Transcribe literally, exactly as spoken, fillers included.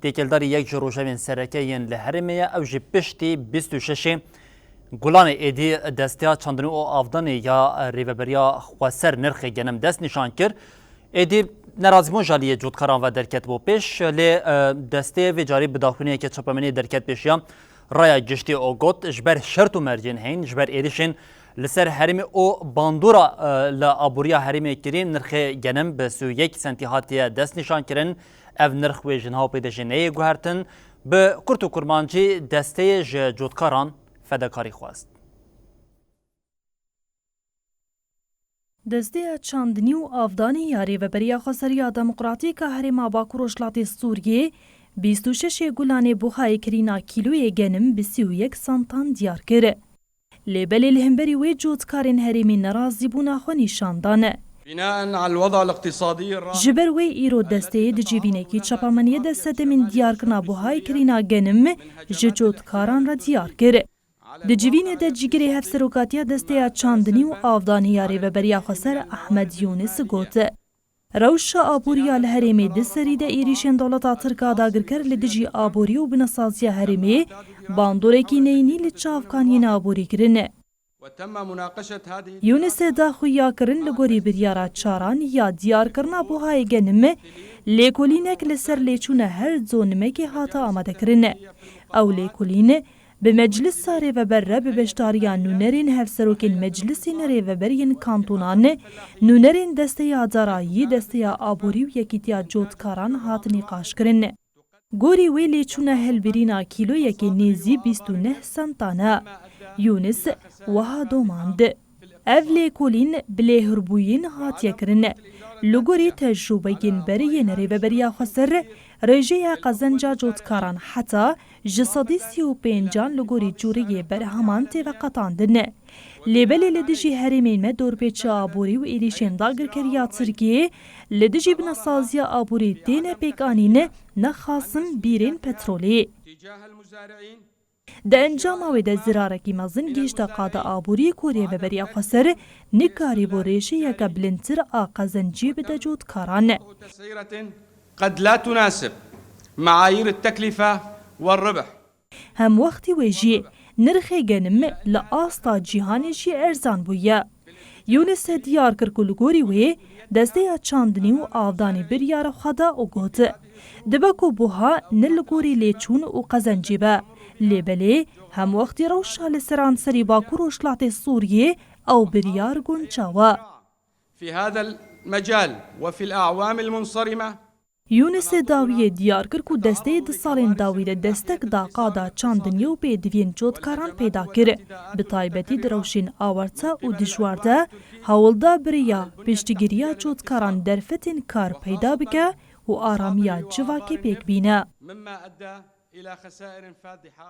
Têkildarî yek ji rojevên sereke yên li herêmê ye, ew jî piştî bîst û şeşê Gulanê êdî desteya çandinî û avdanê ya Rêveberiya Xweser nirxê genim dest nîşan kir. Êdî nerazîbûn ji aliyê cotkaran ve derketibû pêş, lê, e, desteyê vê carî bi daxuyaniyeke çapemeniyê derket pêşiya raya giştî û got, ji ber şert û mercên heyîn, ji ber êrişên li ser herêmê û bandora, e, li aboriya herêmê kirî, nirxê genim bi sî û yek sentî hatiye destnîşankirin. Ev nirx wê ji niha û pê de jî neyê guhertin. Bi kurt û kurmancî desteyê ji cotkaran fedekarî xwest. Desteya çandinî û avdanê ya Rêveberiya Xweseriya Demokratîk a Herêma Bakur Rojhilatê Sûriyê bîst û şeşê Gulanê buhayê kirîna kîloyê genim bi sî û yek santan diyar kir. Lê belê li hemberî wê cotkarên herêmê nerazîbûna xwe nîşan dan. بناء على الوضع الاقتصادي الراهن. Ji ber wê îro desteyê di civînekî çapemeniyê de sedemên diyarkirina buhayê kirîna genim ji cotkaran re diyar kir. Di civînê de cîgirê hevserokatiya desteya çandinî û avdanî ya Rêveberiya Xweser Ehmed Yûnis got, rewşa aboriya li herêmê di serî de êrîşên dewleta Tirk a dagirker li dijî aborî û binesaziya herêmê bandorekî neyînî li çavkan yên aborî kirin. وتم مناقشة هذه Yûnisê da xuyakirin li gorî biryara çaran ya diyarkirina buhayê genim, lêkolînek li ser lêçûna her zonimekê hate amadekirin. Ew lêkolîn bi Meclisa Rêveber re bi beşdariya nûnerên hevserokên Meclisên Rêveber yên kantonan, nûnerên Desteya Darayî, Desteya Aborî û Yekîtiya Cotkaran hat nîqaşkirin. Gorî wê lêçûna hilbirîna kîloyekê nêzî bîst û neh sentan e. Yûnis wiha domand, ev lêkolîn bi lêhurbûyîn hatiye kirin. Li gorî tecrûbeyên berê yên Rêveberiya Xweser, rêjeya qezenca cotkaran heta ji sedî sî û pêncan li gorî cûreyê berheman tê veqetandin. Lê belê li dijî herêmên me dorpêça aborî û êrîşên dagirkeriya Tirkiyê li dijî binesaziya aborî têne pêkanîn, nexasim bîrên petrolê. Di encama wê de zirarekî mezin gihişte qada aborî ku Rêveberiya Xweser nikarîbû rêjeyeke bilindtir a qezencî bide cotkaran. تسعيرة قد لا تناسب معايير التكلفة والربح. Hemwextî wê jî nirxê genim li asta cîhanê jî erzan bûye. Yûnis diyar kir ku li gorî wê desteya çandinî û avdanî biryara xwe da û got, dibe ku buha ne li gorî lêçûn û qezencê be, lê belê hemwextî rewşa li seranserî Bakur Rojhilatê Sûriyê ew biryar guncaw e. في هذا المجال وفي الأعوام المنصرمة. Yûnisê dawiyê diyar kir ku desteyê di salên dawî de destek da qada çandiniyê û pêdiviyên cotkaran peyda kir. Bi taybetî di rewşên awarte û dijwar de hewl da bi rêya piştgiriya cotkaran derfetên kar peyda bike û aramiya civakê pêk bîne. مما أدى إلى خسائر فادحة.